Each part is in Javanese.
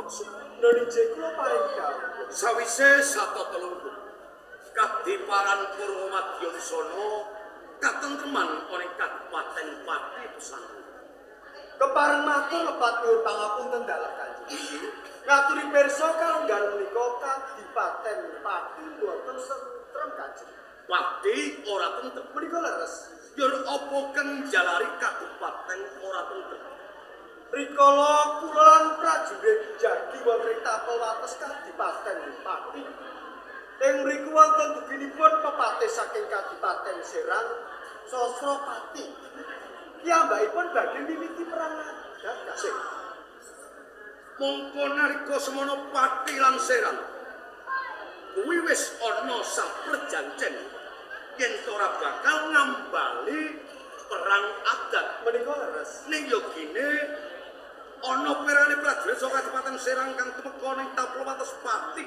Mertokusuma. Nonije kula paring dawuh. Sawise satata lungguh kadiparan Purwa Madyawisana katentreman ana ing Kabupaten Pati Pesantren. Kepareng matur lepat nyuwun pangapunten dalem Kanjeng. Ngaturi pirsa kalenggahan menika Kadipaten Pati boten sentrem Kanjeng. Pati ora tentrem. Menika leres. Yen apa kang jalari kabupaten ora tentrem? Rikala kula lan prajurit jagi wonten ing tapel wates Kadipaten Pati. Ing mriku wonten duginipun pepatih saking Kadipaten Serang, Sosropati. Piyambakipun badhe mimiti perang adat Kanjeng. Mongko nalika semono Pati lan Serang kuwi wis ana saprejancen yen ora bakal ngambali perang adat. Menika leres. Ning yogine ana perane prajurit saka Kadipaten Serang kang tumeka ning tapel wates Pati.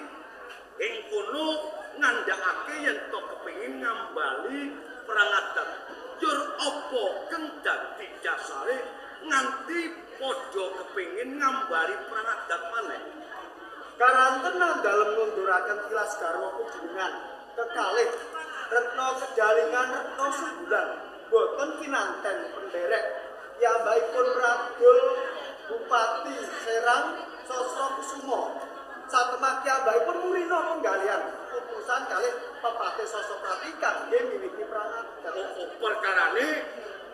Ing kono ngandhakake yen to kepengin ngambali perang adat. Yur apa kang dadi dasare nganti padha kepengin ngambali perang adat maneh? Karantenan dalem ngunduraken tilas garwa panjenengan kekalih Retno Kedalingan Retno Sumbulan boten kinanten penderek piyambakipun Radul Bupati Serang Sosrokusumo. Satemah piyambakipun murina penggalian utusan kalih pepatih Sosropati kangge mimiti perang adat. Oh, perkarane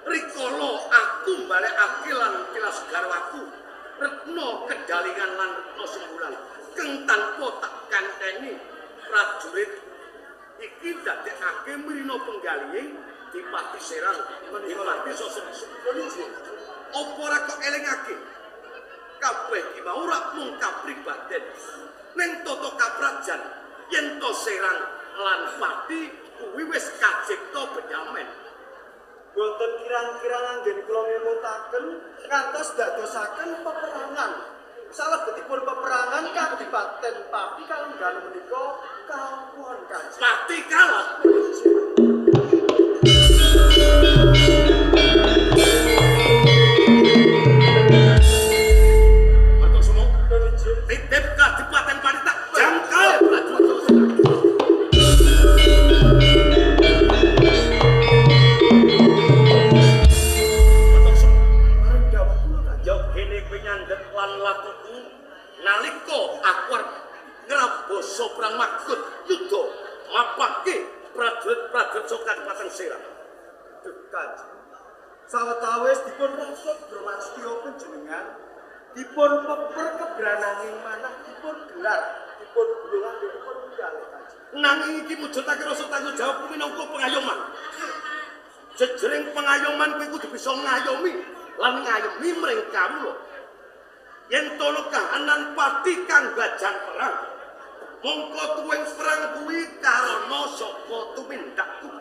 rikala aku mbalekake lan tilas garwaku Retno Kedalingan lan Retno Sumbulan keng tanpa tak kanteni prajurit iki dadekake mrina penggalihe di Pati Serang Dipati Sosrokusumo. Apa ora kok elingake kabeh iki mau ora mung kapribaden ning tata kaprajan yen to Serang lan Pati kuwi wis kacipta benyamen. Boten kirang-kirang anggen kula ngemutaken ngantos dadosaken peperangan. Salebetipun peperangan Kadipaten Pati kalenggahan menika kawon Kanjeng. Pati kalah. Mertokusumo, titip Kadipaten Pati tak jangkal prajurit Serang. Mertokusumo, Paring dawuh kula Kanjeng. ya kene kowe nyandhet lan latuku nalika aku arep ngrabasa perang magut yuda mapake prajurit-prajurit saka Kadipaten Serang. Duh Kanjeng. Sawetawis dipun rasuk Brahmastya panjenengan dipun peper kebrananging manah dipun gelar dipun gulung anggenipun nggalih Kanjeng. Nanging iki mujudake rasa tanggung jawab minangka pengayoman. Jejering pengayoman kowe kudu bisa ngayomi lan ngayomi mring kawula. Yen tono kahanan Pati kang gajang perang, mongko tuwing perang kuwi karana saka tumindakku.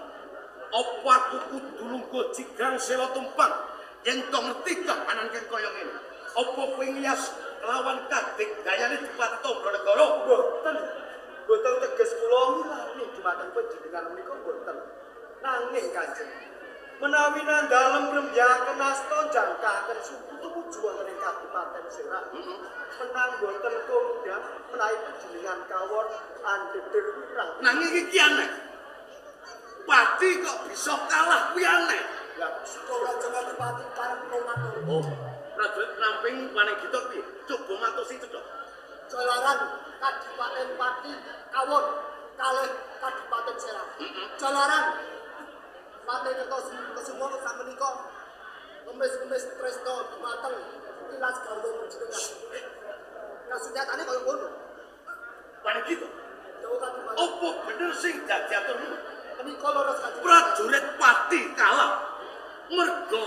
Apa aku kudu lungguh jigang sela tumpang yen to ngerti kahanan kang kaya ngene? Apa kowe ngiyas kelawan kadik gayane Dipati Tombronegoro? Boten. Boten teges kula ngilani dumateng panjenengan menika boten. Nanging Kanjeng, menawi nandalem ngrembyaken asta jangkahaken suku tumuju wonten ing Kadipaten Serang. Menang boten kondhang menawi panjenengan kawon andhedher wirang. Nanging iki aneh. Pati kok bisa kalah kuwi aneh. Lah Kanjeng Adipati pareng kula matur. Oh, prajurit namping paning gita piye? Coba matosi cedhak. Jalaran Kadipaten Pati kawon kalih Kadipaten Serang. Jalaran Pati Kertosumo samenika ngemis-ngemis tresna dumateng tilas garwa panjenengan. Kasunyatane kaya ngono. Paning gita. Jawa Kadipaten. Apa bener sing dadi aturmu? Menika leres Kanjeng. Prajurit Pati kalah merga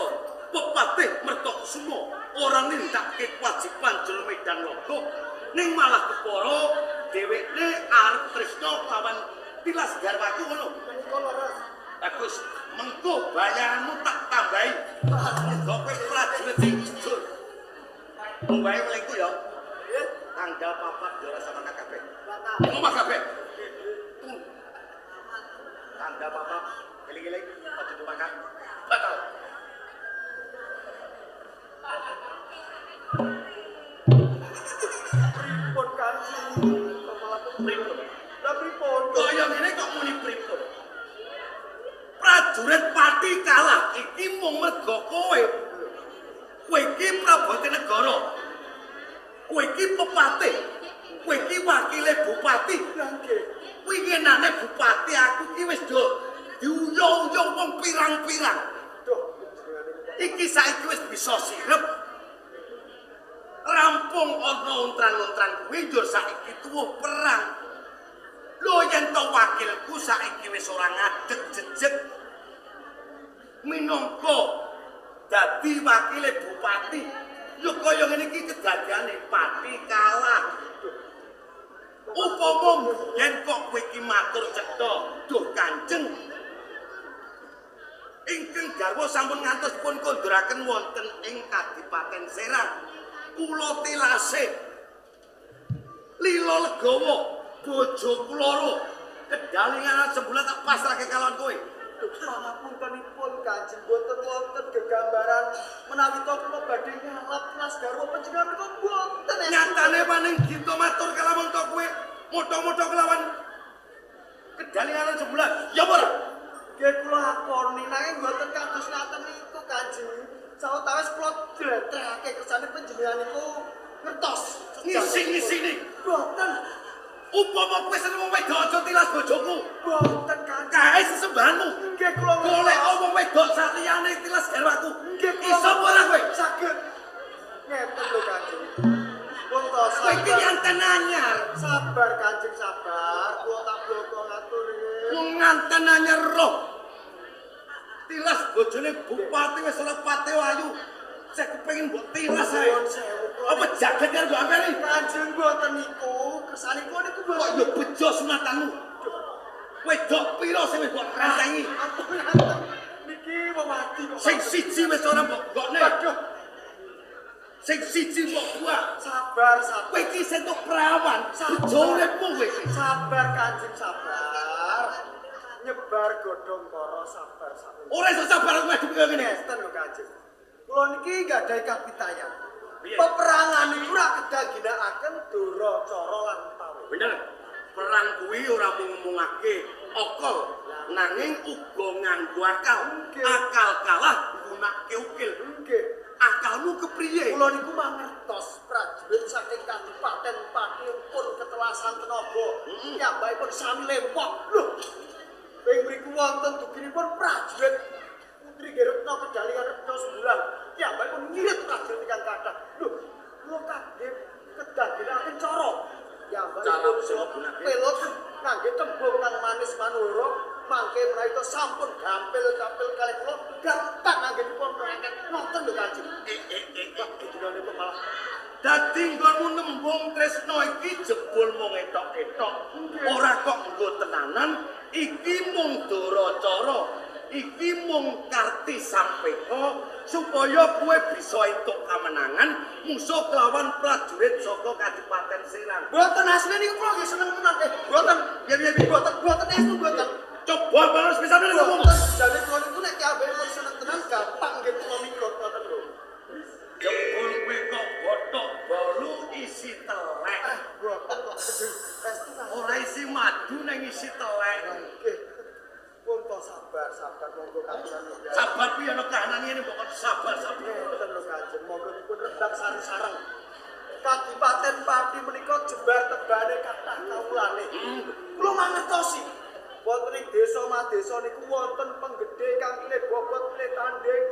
pepatih Mertokusumo ora nindakake kewajiban jero medan laga ning malah kepara dheweke arep tresna lawan tilas garwaku ngono. Menika leres. Bagus, mengko bayaranmu tak tambahi. Mergo kowe prajurit sing jujur. Mbae welingku ya. Nggih. Tanggal 4 ya ora sama kabeh. Batal. Ning omah kabeh. Turu. Tanggal 4 eling-eling aja dimakan. Batal. Pripun? Lah pripun? Kaya ngene kok muni pripun? Prajurit Pati kalah iki mung mergo kowe. Kowe iki Prabatinegara. Kowe iki pepatih. Kowe iki wakile bupati. Lah nggih. Winginane bupati aku iki wis do diuyo-uyo wong pirang-pirang. Duh, panjenengan niku Pak. Iki saiki wis bisa sirep. Rampung ana untran-untran kuwi njur saiki tuwuh perang. Lho yen to wakilku saiki wis ora ngadeg jejeg minangka dadi wakile bupati. Yo kaya ngene iki kedadiane Pati kalah. Upama yen kok kowe iki matur cetha, duh Kanjeng. Ingkang garwa sampun ngantos pun konduraken wonten ing Kadipaten Serang. Kula tilase lila legawa bojo kula loro kedalingan sembulan tak pasrahke kalawan kowe. Duh, pangapuntenipun Kanjeng boten wonten gegambaran menawi to kula badhe ngalap tilas garwa panjenengan menika boten estu. Nyatane paning gita matur kalawan to kowe motho-motho kelawan kedalingan sembulan. Ya ora? Nggih kula akoni nanging boten kados ngaten niku Kanjeng. Sawetawis kula jlentrehake kersane panjenengan niku ngertos. Ngising-ngisini. Boten, Upama kowe seneng wong wedok aja tilas bojoku. boten Kanjeng. Kae sesembahanmu. Nggih kula ngertos. Golek wong wedok saliyane tilas garwaku. Nggih kula Iso apa ora kowe? Saged. Ngeten lho Kanjeng. Wong to Kowe iki sabar. nyanten anyar. Sabar Kanjeng sabar. Kula tak bloko ngatur nggih. Wong nganten anyar roh. Tilas bojone bupati wis ora pati ayu. Saya kepengin mbok tilas ae. Nuwun sewu kula. Apa jagat karo mbok amperi? Kanjeng boten niku, kersane kula niku Kok boten. yo bejo sunatanmu. Wedok pira sing wis mbok rantengi? Ampun ngaten. Niki wewadi kok. Sing siji wis ora mbok gokne. Waduh, Sing siji mbok buak. sabar sabar. Kowe iki sentuk perawan, bejo uripmu kowe iki. Sabar Kanjeng sabar. Nyebar godhong kara sabar sabar. Ora iso sabar aku ngadepi kaya ngene. Ngeten lho Kanjeng. Kula niki nggadahi kapitayan. Piye? Peperangan niku ora kedah ginakaken dora cara lan pawe. Bener. Perang kuwi ora mung ngomongake akal, nanging uga nganggo akal. Nggih. Akal kalah nggunakake ukil. Nggih. Akalmu kepriye? Kula niku mangertos prajurit saking Kadipaten Pati pun ketelasan tenaga. Piyambakipun sami lempok. Lho. Ing mriku wonten duginipun prajurit Putri Retna Kedalingan Retna Sembulan. Piyambakipun ngirit prajurit ingkang kathah. Lho, kula kaget kedah ginakaken cara. Cara Piyambakipun sing gunakake. pelot ngangge tembung kang manis manuhara mangke menawi sampun gampil-gampil kalih kula gampang ngangge dipun rangket ngoten lho Kanjeng. Eh. Wah, jenengane kok malah Dadi nggonmu nembung tresna iki jebul mung etok-etok. Ora kok nggo tenanan, iki mung dora cara. Iki mung karti sampeka supaya kowe bisa entuk kamenangan musuh kelawan prajurit saka Kadipaten Serang. Mboten asline niku kula nggih seneng tenan. Mboten. Piye piye piye? Mboten mboten estu mboten. Coba balas pisan ngomong. Mboten jane kula niku nek kiambekipun seneng tenan gampang nggih kula mikrot ngoten lho. Jebul kowe kok bothok bolu isi telek. Mboten kok estu kan. Ora isi madu nang isi telek. Nggih. Pun to sabar sabar monggo katuran nggih. Sabar piye ana kahanan ngene mbok kon sabar sabar. Ngeten lho Kanjeng, monggo dipun rebak sareng-sareng. Kadipaten Pati menika jembar tebane kathah kawulane. Kula mangertosi. Wonten ing desa madesa niku wonten penggede kang pilih bobot pilih tanding.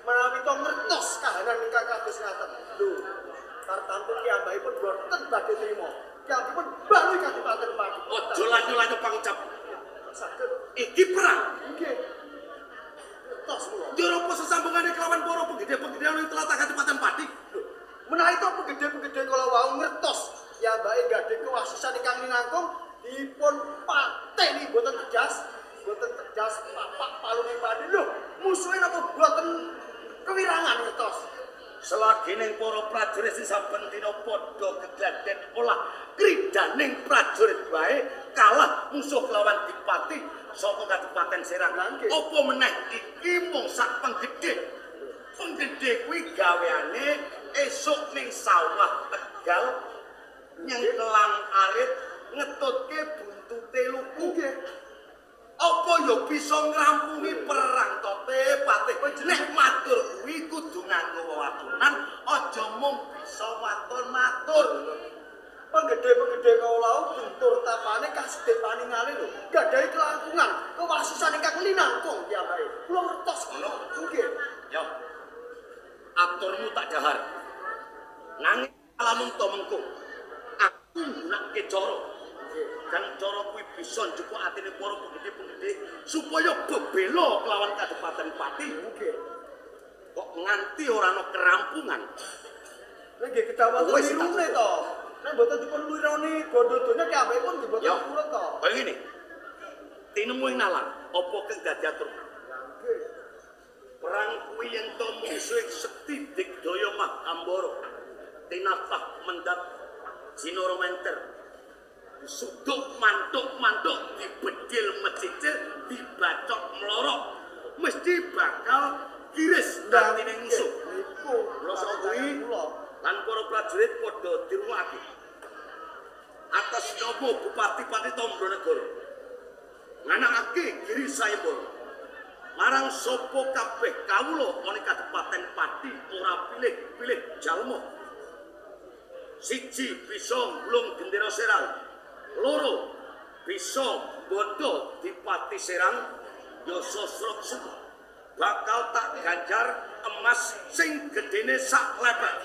Menawi to ngertos kahanan ingkang kados ngaten. Lho, tartamtu piyambakipun boten badhe trima. Piyambakipun balui Kadipaten Pati. Aja lanyu-lanyu pangucap. Saged. Iki perang. Nggih. Ngertos kula. Njur apa sesambungane kelawan para penggede-penggede ana ing tlatah Kadipaten Pati? Menawi to penggede-penggede kala wau ngertos piyambake gadhah kewasisan ingkang linangkung dipun pateni boten tegas papak palune padi. Lho, musuhe napa boten kewirangan ngertos. Selagi ning para prajurit sing saben dina padha gegladen olah kridaning prajurit wae kalah musuh kelawan Dipati saka Kadipaten Serang. Lah, nggih. Apa meneh iki mung sak penggede. Penggede kuwi gaweane esuk ning sawah Tegal nyengkelang arit Ngetutke buntute luku. Nggih. Apa ya bisa ngrampungi perang to Patih? Nek matur kuwi kudu nganggo wewadunan, aja mung bisa waton-matur. Penggede-penggede kawula bentur tapane kasedhek paningale lho. Gadhahi kelangkungan, kewasusan ingkang linangkung piyambake. Kula ngertos ngono. Nggih. Ya. Aturmu tak dahar. Nanging lamun to mengko aku nggunakake cara. Dan cara kuwi bisa njupuk atine para penggede-penggede supaya bebela kelawan Kadipaten Pati. Nggih. Kok nganti ora ana kerampungan. Nek nggih kedawan lirune to. Nek mboten dipun lironi bondo donya kabeh pun nggih mboten purun to. Kaya ngene. Tinemu ing nalar, apa kang dadi atur? Nggih. Perang kuwi yen to mungsuh sekti digdaya Mahambara. Tinatah mendhat Jinara Menter. Disuduk mantuk-mantuk, dibedil mecicil, dibacok mlorok. Mesti bakal giris atine musuh. Niku Kula saka kuwi lan para prajurit padha dirungokake. Atas nama Bupati Pati Tombronegoro nganakake Giri Sayembara marang sapa kabeh kawula ana Kadipaten Pati ora pilih-pilih jalma. Siji bisa nggulung gendera Serang, loro bisa bondo Dipati Serang ya sosrok suku. Bakal tak ganjar emas sing gedene sak lepek.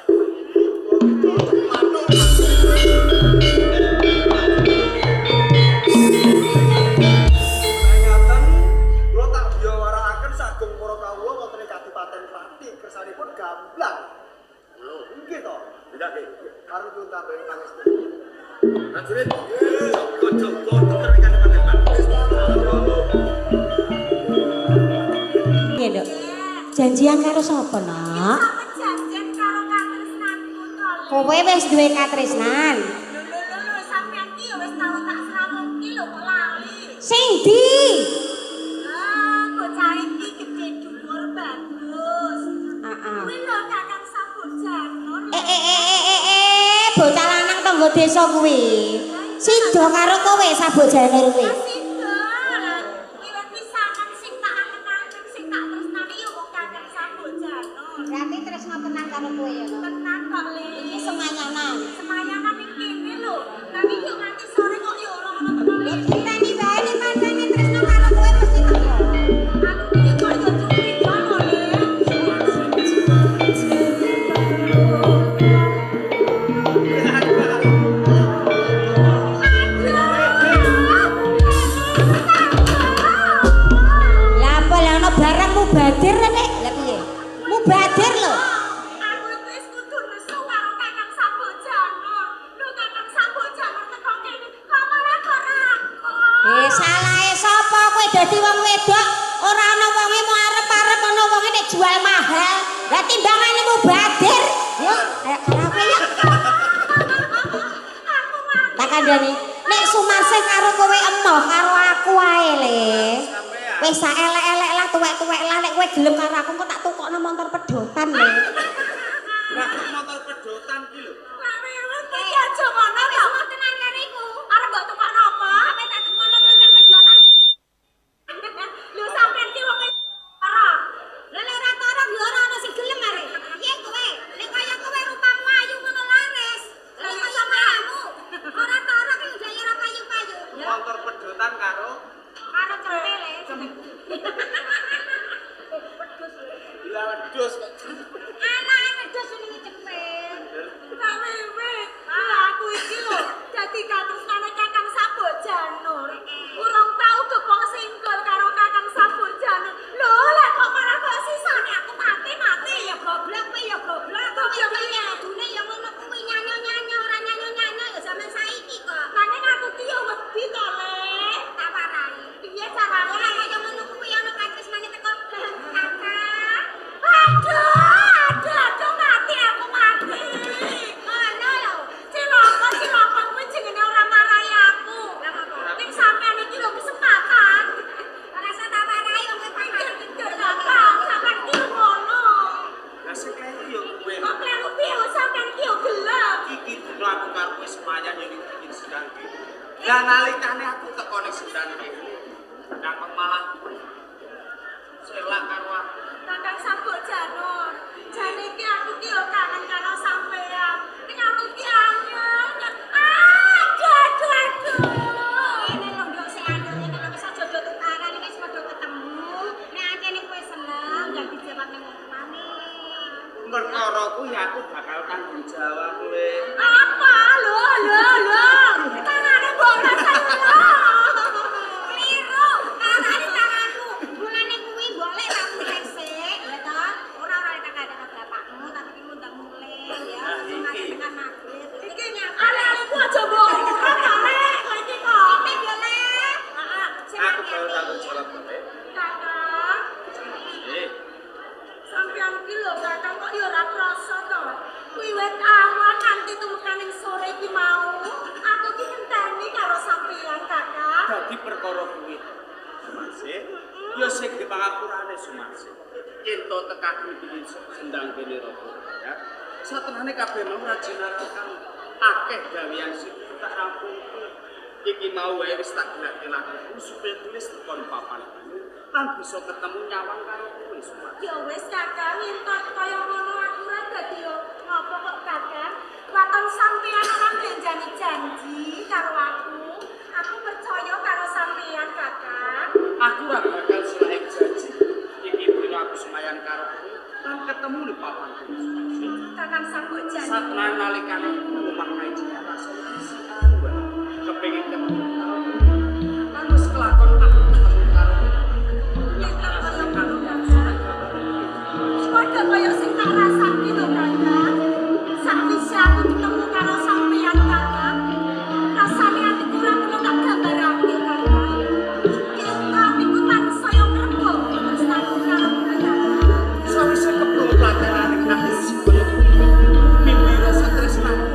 Ngaten kula tak biyawarakaken sagung para kawula wonten ing Kadipaten Pati kersanipun gamblang. Ngono. Nggih to. Ndake. Karo nyuwun tambahi pangestu. Prajurit, jaga-jaga teter ing Kadipaten Pati. Piye, Nduk? Janjian karo sapa, Nak? Sampe janjian karo katresnanku to, Le. Kowe wis duwe katresnan. Lho lho lho lho, sampean ki ya wis tau tak srawungki lho kok lali. Sing ndi? Ah, bocah iki gedhe dhuwur bagus. Heeh. Kuwi lho Kakang Sabur Janur. Eh eh eh eh eh eh, bocah lanang tangga desa kuwi. Sida karo kowe Sabuk Janur kuwi. Ya sida. Wiwit pisanan sing tak angen-angen sing tak tresnani ya wong Kakang Sabur Janur. Berarti tresno tenan karo kowe ya, Nok? Tenan kok, Le. Iki semayanan. Semayanan ning kene lho. Nanging yo nganti sore kok yo ora ono tenan. Ya ditani wae nek pancene tresno karo kowe mesti teko. Aku iki kok yo curiga lho, Le. Lah apa lah ono barang mubadir nek? Lah piye? Mubadir lho. Aku iku wis kudu nesu karo Kakang Sabuk Janur. Lho Kakang Sabuk Janur teko kene kok malah kok aku. Eh salahe sapa kowe dadi wong wedok ora ana wonge mau arep-arep ana wonge nek jual mahal. Lah timbangane mubadir. Yo, ayo karaoke yuk. Aku mati. Tak kandhani, nek Sumarsih karo kowe emoh karo aku ae le. Wis sak elek-elek lah tuwek-tuwek lah nek kowe gelem karo aku engko tak tukokno motor pedotan le. Lah kok motor pedotan ki lho. Lah wis iki aja ngono to. Wis tenan karo iku. Arep mbok tukokno apa? Ape tak tukokno motor pedotan. Lho sampean ki wong ora. Lah nek ora torok ya ora ana sing gelem arek. Piye kowe? Nek kaya kowe rupamu ayu ngono laris. Lah kaya mamu ora torok iki udah ora payu-payu. Motor pedotan karo Karo cempe le. Wedhus. lah wedhus kok. Anake wedhus jenenge cempe. Kok Lah nalikane aku teko ning sendang kene, lah kok malah selak karo aku. Kakang Sabuk Janur. Jane iki aku ki yo kangen karo sampean. Ning aku ki angel. Aduh aduh aduh. Ngene lho nduk sing anu ngene lho wis aja do tukaran iki wis padha ketemu. Nek ancene kowe seneng gak dijawab ning wong tuane. Perkara kuwi aku bakal tanggung jawab kowe. Apa lho lho lho. Tangane mbok rasane lho. Kliru, tangane tanganmu. Mulane kuwi mbok lek tak mulih sik, ya toh. Ora ora tak kandhane bapakmu, tapi ki ngundang mulih ya. Sesuk tekan magrib. Iki arek-arekku aja mbok urut ta rek kowe iki kok. Titip yo le. Heeh. Sing Aku bakal hati-hati. tanggung jawab kowe. Kakang, Eh, sampeyan ki lho Kakang kok ya ora krasa to. Wiwit awan nganti tumekaning sore iki mau, aku ki ngenteni karo sampeyan Kakang. Dadi perkara kuwi. Sumasih, ya sing dipangapurane Sumasih. Yen to tekaku iki sendang kene rada ya. Satenane kabeh mau ora jinarakan akeh gawean sing tak rampungke. Iki mau wae wis tak gelake lakuku supaya tulis tekon papan lan bisa ketemu nyawang karo kowe Sumasih. Ya wis Kakang, yen to kaya ngono aku ora dadi yo ngopo kok Kakang. Waton sampeyan ora nglenjani janji karo aku. Aku percaya karo sampeyan Kakang. Aku ora bakal selahing janji. Iki dina aku semayan karo kowe lan ketemu di papan kowe Sumasih. Kakang Sabuk Janur. Satnan nalikane omah kae jeneng rasane bisikan wae. Kepengin ketemu karo kowe. Lan wis kelakon aku ketemu karo kowe. Yen to kaya ngono Kakang. Padha kaya sing tak rasake lho Kakang. Sakwise aku ketemu karo sampeyan Kakang, rasane atiku ora perlu tak gambarake Kakang. Yen to atiku tansaya ngrebok tresnaku karo kowe Kakang. Sawise keblung platerane aku sing kaya kuwi. Mimpi rasa tresnaku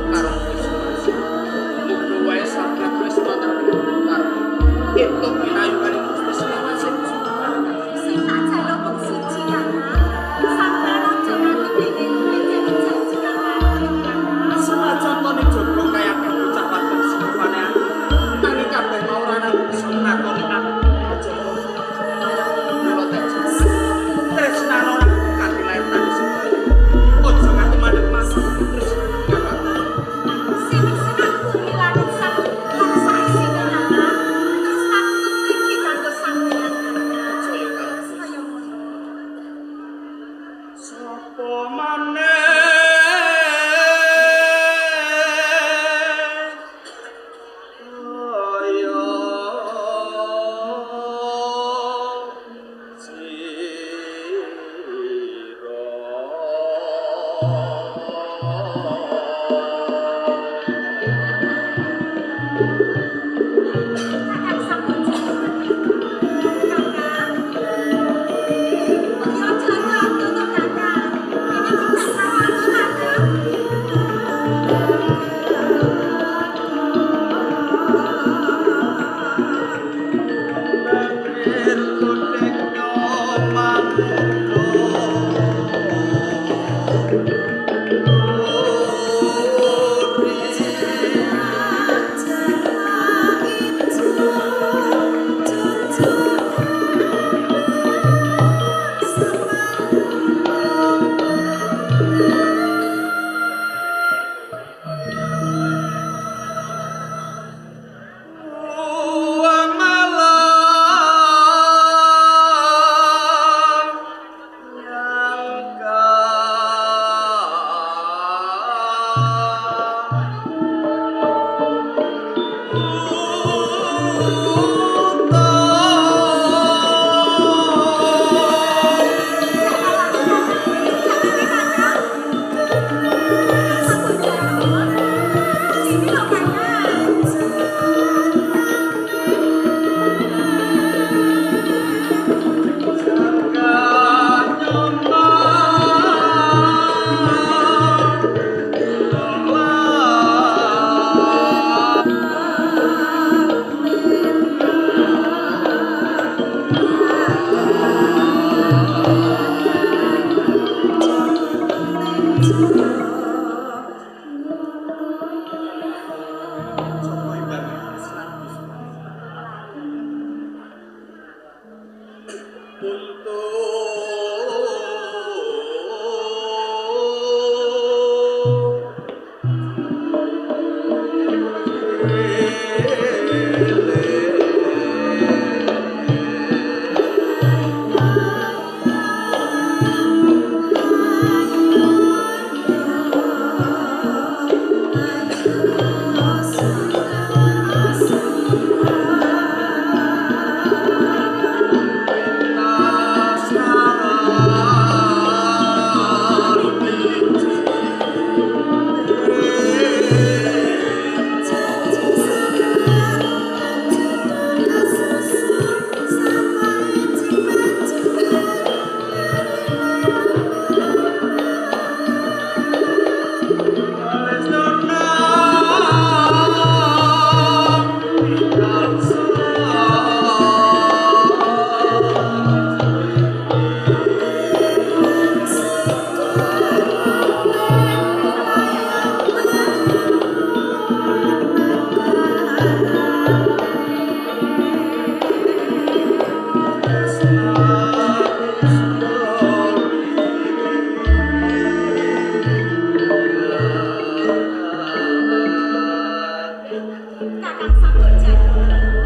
Kakang Sabojano.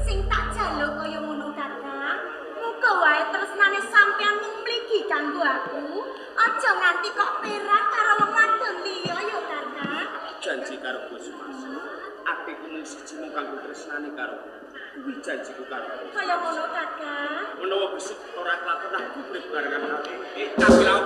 Sing tak jaluk kaya ngono Kakang, muga wae tresnane sampeyan mung mligi kanggo aku. Aja nganti kok perang karo wong wadon liya ya Kakang. Janji karo Gus Mas. Atiku mung siji mung kanggo tresnane karo. Kuwi janjiku karo. Kaya ngono Kakang. Menawa besok ora kelakon aku urip barengan karo. Tapi laut.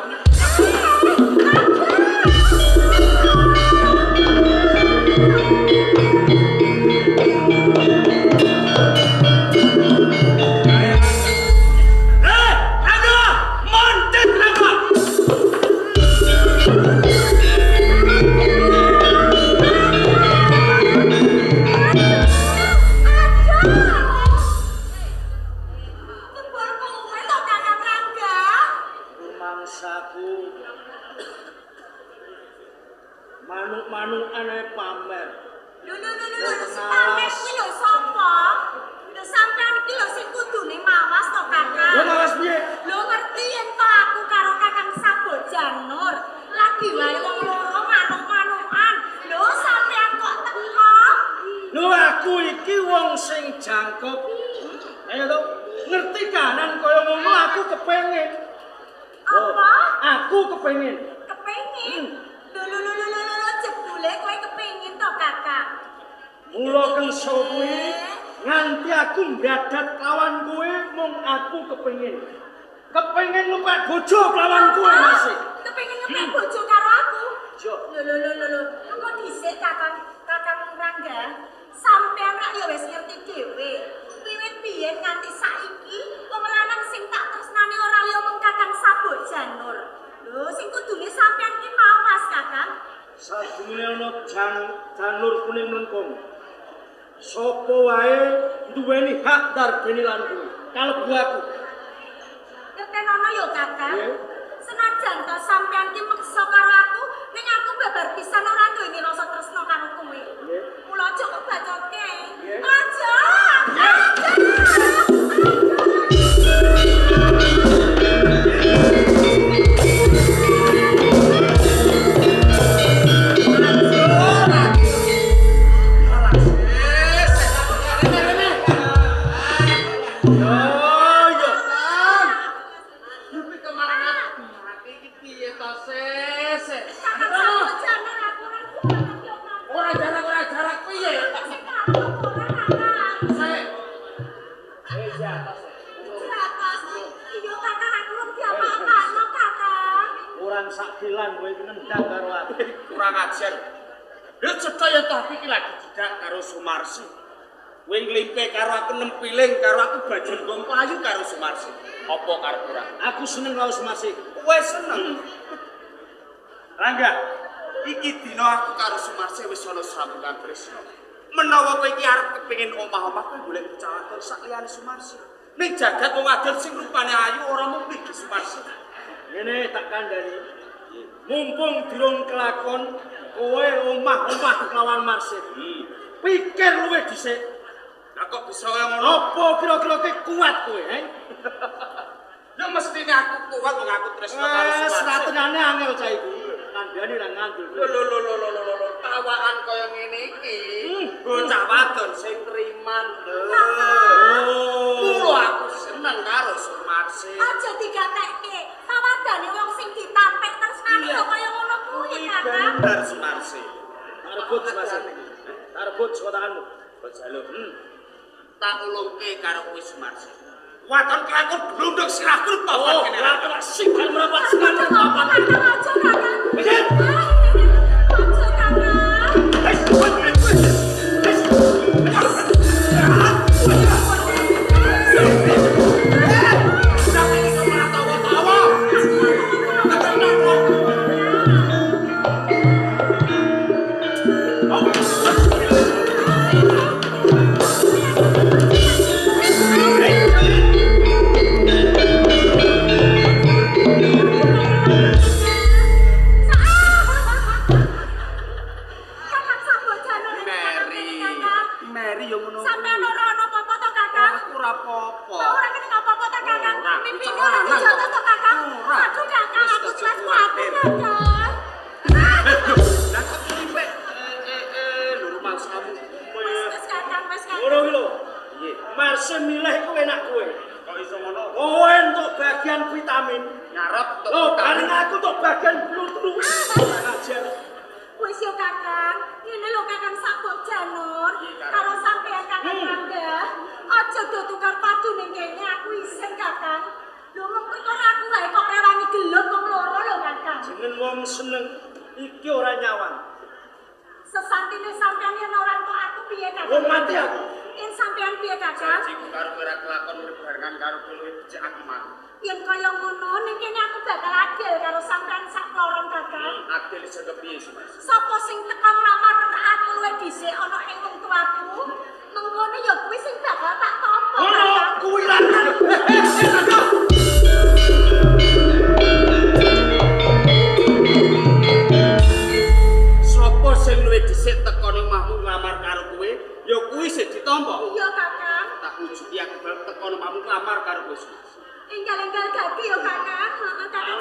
Manuk-manukane pamer. Lho lho lho lho, pamer kuwi lho sapa? Lho sampean iki lho sing kudune mawas to Kakang. Lho mawas piye? Lho ngerti yen to aku karo Kakang Sabojanur lagi wae wong loro manuk-manukan. Lho sampean kok teko? Lho aku iki wong sing jangkep. Ayo to, ngerti kahanan kaya ngono aku kepengin. Apa? Aku kepengin. Kepengin? Lho lho lho lho lho jebule kowe kepengin to Kakang. Mula kengso kuwi nganti aku mbradat lawan kowe mung aku kepengin. Kepengin ngepek bojo lawan kowe Mas. Kepengin ngepek bojo karo aku? Iya. Lho lho lho lho, engko dhisik Kakang, Kakang Rangga. Sampeyan rak ya wis ngerti dhewe. Wiwit biyen nganti saiki wong lanang sing tak tresnani ora liya mung Kakang Sabojanur. Lho sing kudune sampeyan ki mawas Kakang. Sadurunge ana janur kuning mlengkung. Sapa wae duweni hak darbeni lan kuwi. Kalebu aku. Ngertenono ya Kakang. Senajan to sampeyan ki meksa karo aku, ning aku babar pisan ora duweni rasa tresna karo kowe. Mula aja kok bacotke. Aja. Aja. Kurang ajar. Lho cetha yen toh iki lagi cedak karo Sumarsi. Kowe nglimpe karo aku nempiling karo aku bajul nggo mlayu karo Sumarsi. Apa karep ora? Aku seneng karo Sumarsi. Kowe seneng. Rangga, iki dina aku karo Sumarsi wis ana sambungan tresna. Menawa kowe iki arep kepengin omah-omah kowe golek bocah wadon sak liyane Sumarsi. Ning jagat wong wadon sing rupane ayu ora mung mligi Sumarsi. Ngene tak kandhani. Mumpung durung kelakon kowe omah-omah kelawan Marsih. Pikir luwih dhisik. Lah kok bisa kaya ngono? Apa kira-kira kowe kuat kowe, he? Ya mestine aku kuat wong aku tresno karo Sumarsi. Wes ratenane angel cah iku. Kandhani ra ngandel. Lho lho lho lho lho lho, tawaan kaya kaya ngene iki, bocah wadon sing triman lho. Mula aku seneng karo Sumarsih. Aja digatekke. Pawadane wong sing ditampik tresnane ya kaya ngono kuwi, Kakang. Bener Sumarsih. Rebut Sumarsih. Rebut saka tanganmu. Kok jaluk. Tak ulungke karo kuwi Sumarsih. Waton kelakon blunduk sirahku papat kene. Oh, lah sing merapat Aja ngomong, Kakang, aja Kakang. Minggir. Aja Kakang. Kakang sambut janur Mary. Mary yo ngono. Sampeyan ora ana apa-apa to, Kakang? Aku ora apa-apa. Ora kena apa-apa to, Kakang? Ora. Mipine ora dijotos to, Kakang? Ora. Aduh, Kakang, Wis aku aja jelas kuwatir, kuwatir. Kakang. Lah kok uripe lho rumangsamu. Wis wis Kakang, wis Kakang. Ngono kuwi lho. Piye? Marse milih iku enak kowe. Kok iso ngono? Kowe entuk bagian vitamin. Ngarep tok. Lho, bareng aku entuk bagian blutru. Ajar. Wis yo Kakang, ngene lho Kakang sabuk janur karo sampeyan Kakang Rangga. Aja do tukar padu ning kene aku isin Kakang. Lho mung perkara aku wae kok rewangi gelut wong loro lho Kakang. Jeneng wong seneng iki ora nyawang. Sesantine sampeyan yen ora entuk aku piye Kakang? Wong mati aku. Yen sampeyan piye Kakang? Janjiku karo kowe ora kelakon urip barengan karo kowe luwih becik aku mati. Yen kaya ngono ning kene aku bakal adil karo sampeyan sak loron Kakang. Adil iso kepiye sih, Mas? Sapa sing teka nglamar aku luwih dhisik ana ing wong tuaku, mengkono ya kuwi sing bakal tak tampa. Ngono Kakang. kuwi lanang. Sopo sing luwih dhisik teka ning omahmu nglamar karo kowe, ya kuwi sing ditampa. Iya Kakang. Tak wujudi aku bal teka nang omahmu nglamar karo kowe. Mas. Enggal-enggal gagi ya Kakang. Heeh Kakang.